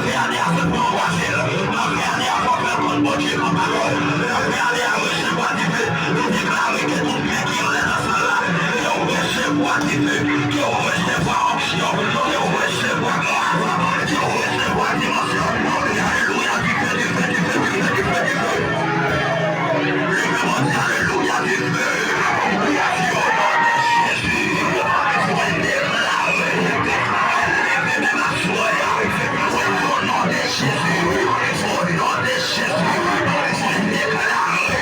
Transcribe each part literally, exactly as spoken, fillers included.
Fè ane a se pou anbrase l. Fè ane a fò fè konn Bondye konn pawòl. Fè ane a resevwa dife. Nou deklare ke tout men ki anlè nan sal la, yo resevwa dife. Ke yo resevwa onksyon. Ke yo resevwa gras. Ke yo resevwa dimansyon. Alelouya, dife, dife, dife, dife, dife, dife. Leve mwen di alelouya, dife. O non de Jezi, mwen deklare, mwen leve menm aswè a. O non de Jezi, o non de Jezi, mwen deklare,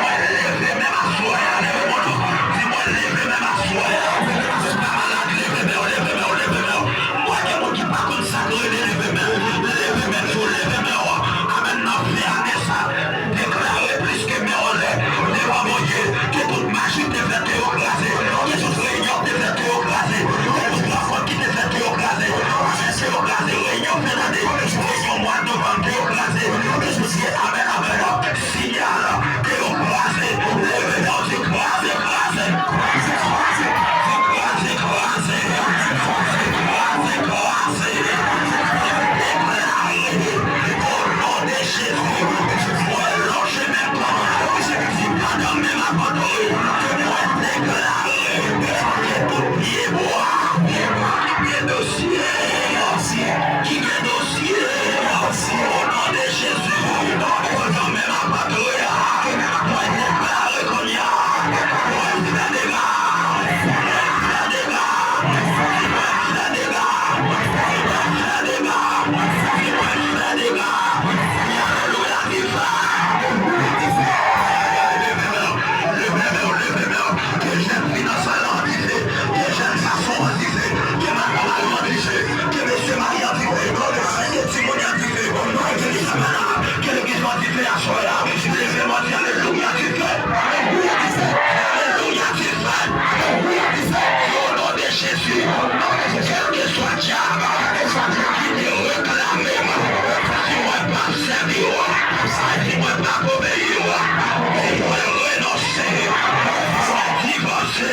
mwen leve menm aswè a. Leve mwen non, di mwen leve menm aswè a. Ou pa malad, leve men w, leve men w, leve men w. Mwen gen moun ki pa konn sa k rele leve men. Leve men, di w leve men w. Amèn nan fè ane sa. Deklare plis ke men anlè devan Bondye, ke tout maji te fè ke yo kraze, ke tout reyinyon te fè ke yo kraze, ke tout rankont ki te fè ke yo kraze, amèn, ke yo kraze, reyinyon fènane, reyinyon mwa novanm ke yo kraze, ke tout ye, amèn, amèn, siyal ke yo kraze, leve men w di kraze, kraze, kraze, kraze, kraze, kraze, kraze, kraze, kraze, kraze, deklare, o non de Jezi, mwen lonje men m, di pandan men m ap adore, mwen deklare ke tout pyebwa ki gen dosye, ki gen dosye, o non de Jezi, pandan men m ap adore a, mwen deklare kounye a, mwen fè dega, mwen fè dega, mwen fè dega, mwen fè dega, mwen fè dega, mwen fè dega, mwen fè dega. Alelouya, dife. Leve men w, leve men w, leve men w. Ke jèn fi nan sal la an dife, ke jèn gason an dife, ke madanm an dife, ke mesye marye an dife, ke timoun an dife, ke legliz la, ke legliz la an dife aswè a. Leve men w, di alelouya, dife. Alelouya, dife. Alelouya, dife. Alelouya, dife. O non de Jezi, kèlkeswa dyab ki te reklame m, si mwen p ap sèvi w, si mwen p ap obeyi w, mwen renonse, mwen divòse.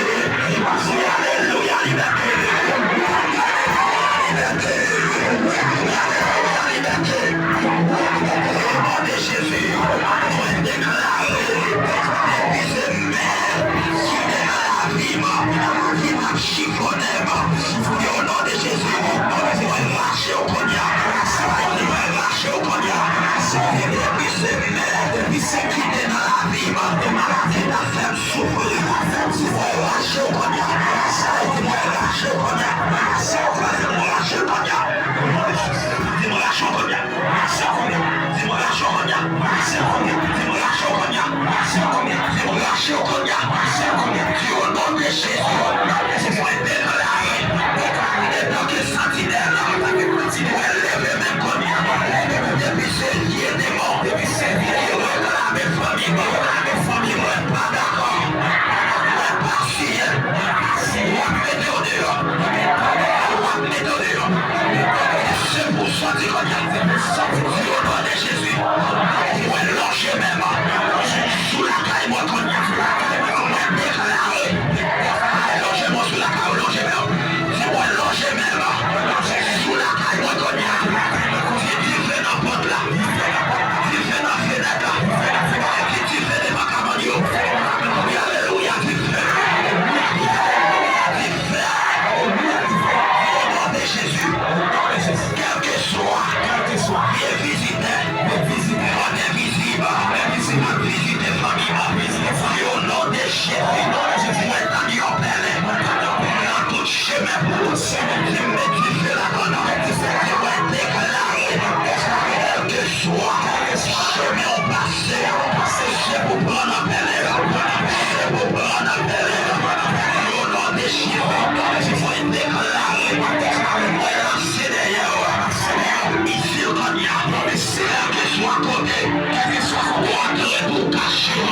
Alelouya, libète! Libète! Alelouya, libète! O non de Jezi, mwen deklare, depi se men ki te nan lavi m, ki t ap chifonnen m, o non de Jezi, mwen rache w kounye a. Mwen rache w kounye a. Depi se men ki te nan lavi m, ki t ap fè m soufri, mwen rache w kounye a. Mwen rache w kounye a. Mwen rache w kounye a. Di mwen rache w kounye a. Rache w kounye a. Di mwen rache w kounye a. Rache w kounye a. Di mwen rache w kounye a. Rache w kounye a. Di mwen rache w kounye a. Rache w kounye a. Di o non de Jezi. O non de Jezi. Mwen deklare. Mwen deklare. Antanke santinèl. Antanke santinèl. Mwen leve men m kounye a. Mwen leve men m. Depi se vye demon. Depi se vye demon. Ki reklame fanmi mwen. Reklame fanmi mwen. Mwen pa dakò. Mwen pa siyen. Mwen pa siyen. W ap mete w deyò. W ap mete w deyò. Se pou w sòti kounye a. Di o non de Jezi. Mwen lonje men m sou lakay mwen kounye a. Mwen deklare. Mwen lonje men w sou lakay ou, lonje men w. Di mwen lonje men m sou lakay mwen kounye a. Di dife nan pòt la. Dife nan fenèt la. Di dife devan kabann yo. Alelouya, dife. Alelouya, dife. O non de Jezi. Kèlkeswa vye vizitè, vye vizitè, mòn envizib, mòn envizib ap vizite fanmi mwen. O non de Jezi, mwen tann yon pèlen. Nan tout chemen pou ou. Di m met dife ladan l. Mwen deklare, kèlkeswa chemen w pase, se pou pran nan pèlen. Se pou pran nan pèlen. O non de Jezi, mwen deklare, mwen lanse dèyè w misil kounye a. Kèlkeswa kote w antre pou w kache w, o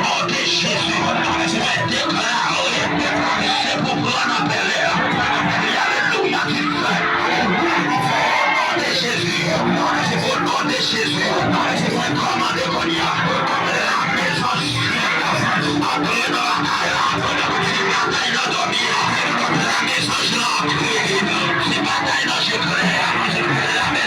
non de Jezi, mwen deklare, se pou pran nan pèlen. Alelouya, dife. O non de Jezi, o non de Jezi, mwen kòmande kounye a, lame zanj antre nan batay la. Si batay nan dòmi a, lame zanj lan antre. Si batay nan sekrè a, lame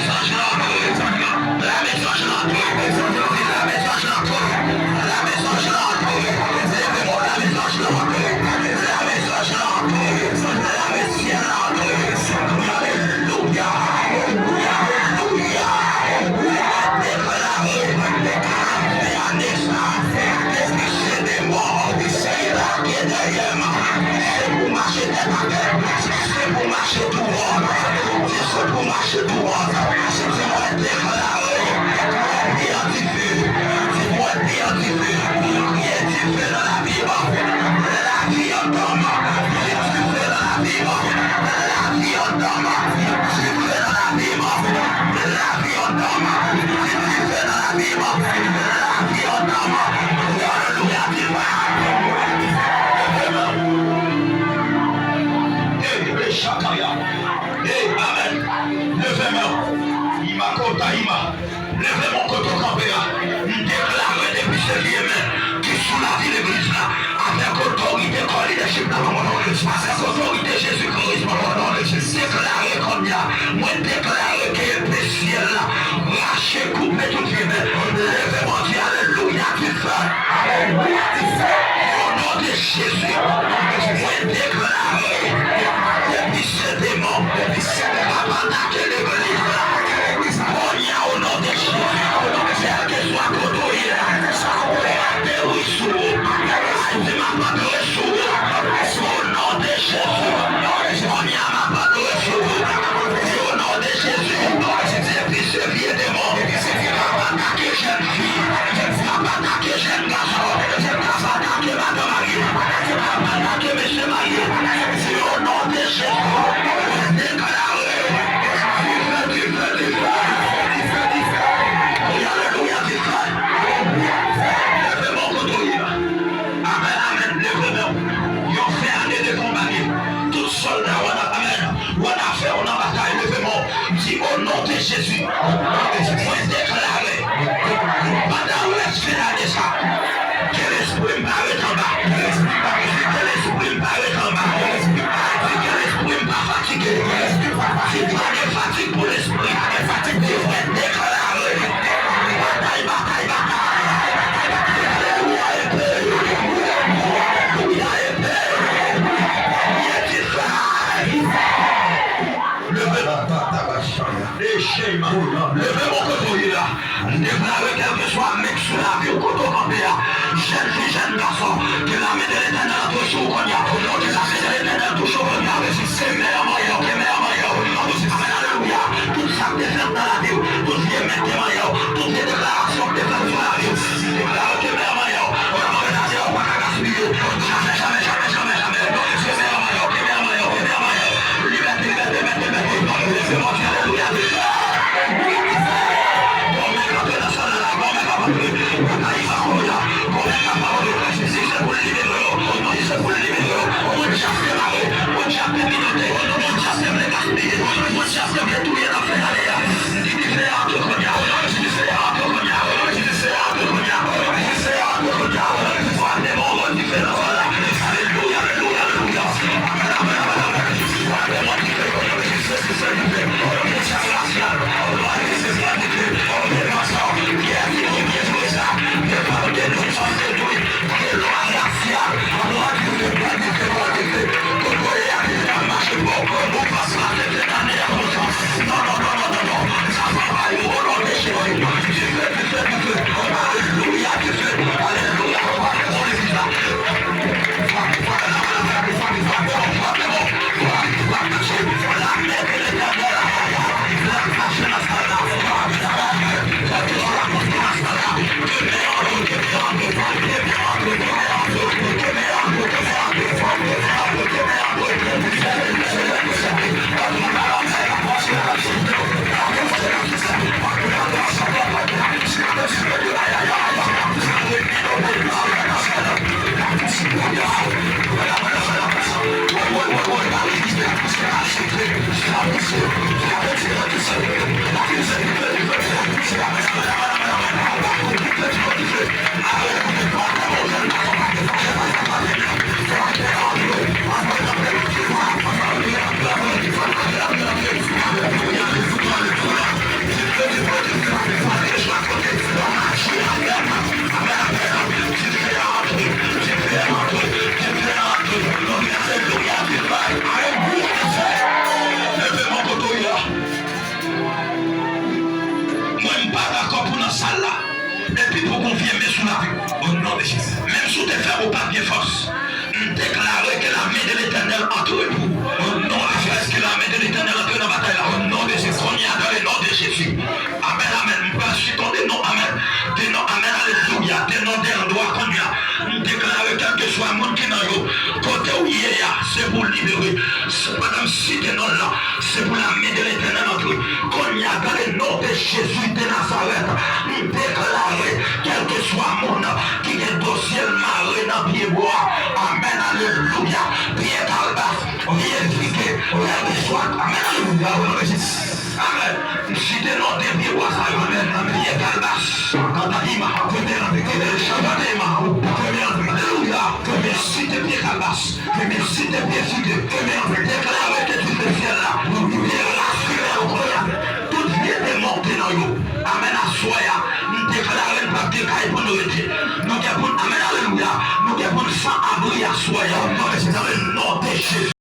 Pou mache tou an, mwen deklare, mwen pi an dife, mwen pi an dife, mwen pi an dife nan lavi m. Lavi an dòm, dife nan lavi m. Lavi an dòm, dife nan lavi m. Lavi an dòm, dife nan lavi m. Lavi an dòm, alelouya, dife. Hey, hey, Shakaya. Hey, amen. Leve men w. Ima kota ima. Leve men w kote w kanpe a. M deklare depi se vye men ki sou lavi legliz la, avèk otorite kò lidèchip la, nan non de Jezi, avèk otorite Jezi Kris, nan non de Jezi, deklare kounye a. Mwen deklare ke epe syèl la rache, koupe tout vye men. Leve men w, di alelouya, dife. Alelouya, dife. O non de Jezi, mwen deklare, depi se demon k ap atake legliz la, kounye a, o non de Jezi, kèlkeswa kote w ye a, m ap ateri sou ou. Ay, di m ap ateri sou ou. O non de Jezi, kounye a, m ap ateri sou ou. O non de Jezi, depi se vye demon k ap atake jèn fi, k ap atake jèn gason, k ap atake madan marye, k ap atake mesye marye. O non de Jezi, deklare dife, dife, dife. Wi, alelouya, dife. Leve men w kote w ye a. Amèn, amèn. Leve men w. Yon fè ane de konba gen. Tout sòlda w ann, amèn, w ann afè, w nan batay. Leve men w. Di, o non de Jezi, mwen deklare, pandan rès fen ane sa, ke lespri m pa ret anba. Ke lespri m pa ret anba. Ke lespri m pa fatige. Ke lespri m pa fatige. Di, pa gen fatig pou lespri. Pa gen fatig pou lespri. Mwen deklare, batay, batay, batay. Alelouya, epe. Alelouya, epe. Ye dife. Leve men w. Leve men w kote w ye a. M deklare kèlkeswa men k sou lavi w kote w kanpe a. Jèn fi, jèn gason, ke lame de Letènèl antre sou ou kounye a. Ke lame de Letènèl touche w kounye a. Ke mè a manyen w, ke mè a manyen w. Amèn, alelouya. Tout sa k te fèt nan lavi w, tout vye men k te manyen w, tout vye deklarasyon k te fèt sou lavi w, m deklare ke mè a manyen w. Ou pa ka gaspiye. Jamè, jamè, jamè, jamè, jamè. Ke mè a manyen w, ke mè a manyen w, ke mè a manyen w. Libète, libète, libète, libète. Leve men w, di alelouya, dife. Bon, men kanpe nan sòl la, bon, men kanpe. Bon, men kapab. Si se pou l libere w, si se pou l libere w, moun djab te mare, moun djab te pinote, moun djab te vle gaspiye, moun djab te vle touye nan fen ane a. Di dife a antre kounye a, di dife a antre kounye a, di dife a antre kounye a, di dife a antre kounye a. Fwa demon an, dife nan sòl la. Alelouya, alelouya, alelouya. Amèn, amèn, amèn, amèn. Fwa demon, dife, dife, dife, dife. Moun djab rasyal, moun djab te vle Mwen, m pa dakò pou nan sal la epi pou gon vye men sou lavi w. O non de Jezi. Menm si w te fèb, ou p ap gen fòs. M deklare ke la men de Letènèl antre pou ou. O non de Jezi. Ke la men de Letènèl antre nan batay la. O non de Jezi. Jezi de Nazarèt, m deklare, kèlkeswa moun ki gen dosye l mare nan pye bwa, amèn, alelouya, pye kalbas, pye fige, kèlkeswa, amèn, alelouya, o non de Jezi. Amèn. M site non de pye bwa sa yo, amèn, pye kalbas, katayima, kebe antre, kebe chabadema, kebe antre, alelouya, kebe site pye kalbas. Kebe site pye figi, kebe antre, deklare ke tu te syèl la, nou deklare yo kounye a. Tout vye demon ki nan yo. Amèn, aswè a, m deklare n p ap gen kay pou n rete. Nou gen pou n, amèn, alelouya, nou gen pou n san abri aswè a. Nan non de Jezi.